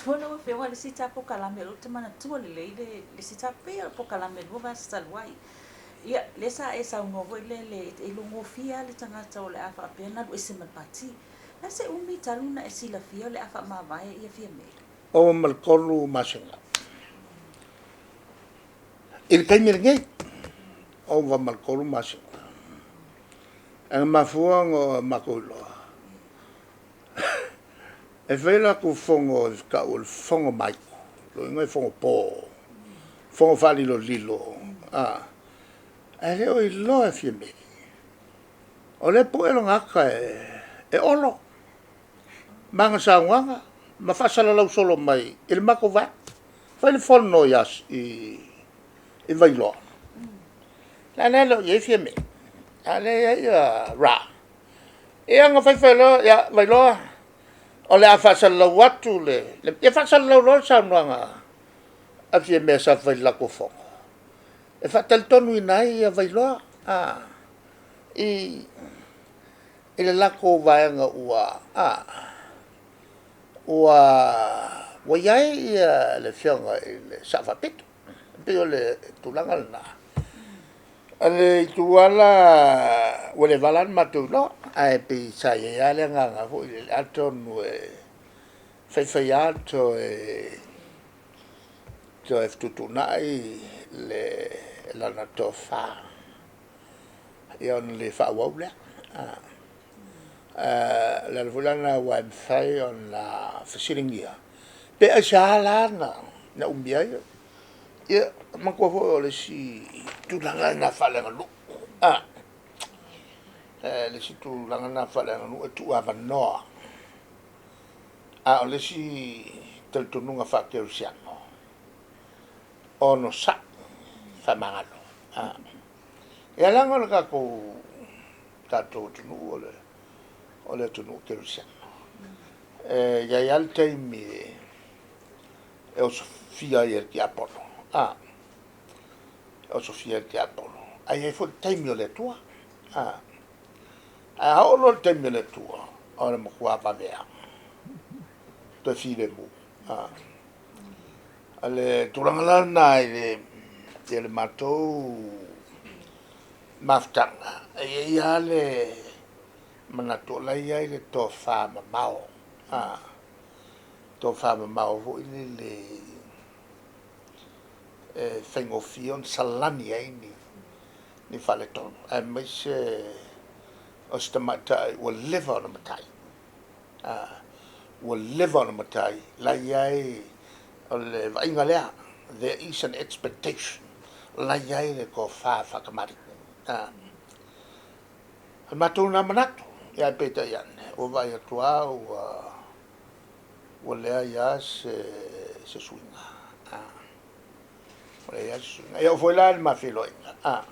Manatua lau Afioga le isi ta polokalame o lea ou te manatua lelei le isi ta, pei o le polokalame 2 vaiaso talu ai. Ia, lea sa e saunoa foi lele, e iloagofie lava le tagata o le a faapea ona alu ese ma le pati. O le a se umi talu ona e silafia o le a faamavae ia Fiame? 63 masina. I le taimi lenei, 63 masina. Ae na mafua ona matou iloa, e fai latou fono e tau o le fono maitu, lona uiga e fono po, fono faalilolilo, ae le o iloa e Fiame, o lea e pue lona ata e Olo, ma ana saunoaga ma faasalalau solo mai i le matou vaega. Fai le fono i Vailoa, la lea e le o i ai Fiame, a o lea e i ai ia Ra. Ia na fai fai loa, ia Vailoa, o le a faasalalau atu le... ia faasalalau loa le saunoaga a Fiame sa fai i le latou fono, e faatalitonuina ai ia Vailoa i le latou vaega ua i ai ia le afioga i le Sao Faapito. E pei o le tulaga lena. O le itu lava la ua leva ona matou iloa, ae pei sa i ai lava le agaga foi lele, atonu e faifai lava toe fetuutuunai lana tofa, ia ona le faaauau lea. O le ala foi la lena aua e mafai ona fesiligia, pe aisea la na umi ai. Ia manatua foi o le isi tulaga lena faaleaganuu, o le isi tulaga lena faaleaganuu e tuuavanoa. A o le isi talitonuga faakerisiano, onosai, faamagalo. Ia leaga o le tatou atunuu o le atunuu kerisiano. E i ai lava le taimi e osofia ai e le tiapolo, e osofia ai e le tiapolo, ae i ai foi le taimi o le Atua. Ae a oo loa i le taimi o le Atua, o le matua vave lava, toe filemu. O le tulaga la lena i le matou mafutaga, e i ai lava le manatu o la e i ai le tofa mamao, tofa mamao foi lele e faigofie ona salani ai ni faaletonu, aemaise o se tamaitai ua leva ona matai, ua leva ona matai, la e i ai, o le vaaiga lea, there is an expectation, o la e i ai le tofa faatamalii. O le matou lena manatu, ae peitai ane, ua vaai atu lava ua leai lava se suiga. Ua leai lava se suiga. E oo foi la i le ma feiloaiga,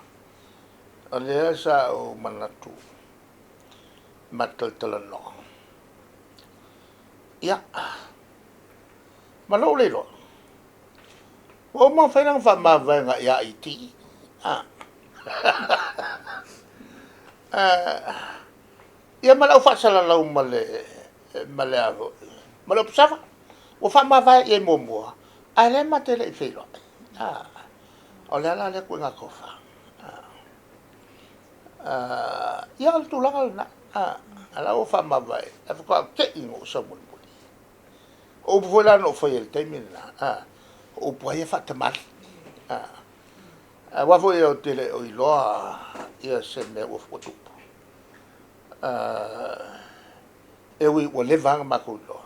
o lea sa ou manatu ma te talatalanoa, ia, ma lou le iloa, ua uma ona fai lana faamavaega ia IT. Ia ma le au faasalalau ma le Obeseva, ua faamavae i ai muamua, ae o lea ma te le i feiloai. O le a la lea ituaiga tofa? Ia o le tulaga lena, o la ua faamavae, ae faatoa ou te i ina ua sau mulimuli. O upu foi la na ou faia i le taimi lena, o upu lava ia faatamalii. Aua foi ou te le o iloa ia se mea ua tupu. E ui ua leva lava ona matou iloa,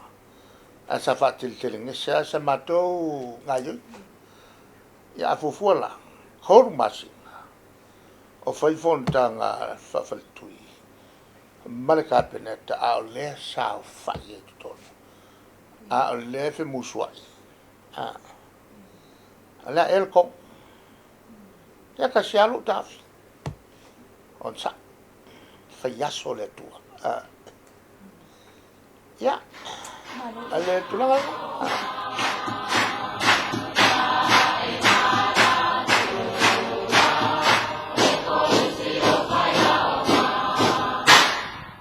ae sa faateletelegese lava sa matou gaioiga. Ia a fuafua la, 3 masina o fai fonotaga faafaletui ma le Kapeneta, a o lea sa saofai ai i totonu, a o lea e femusuai. O le a ea le tonu? Ia e tasi lava lou taofi, onosai, fai aso le Atua. Ia, o le tulaga lena.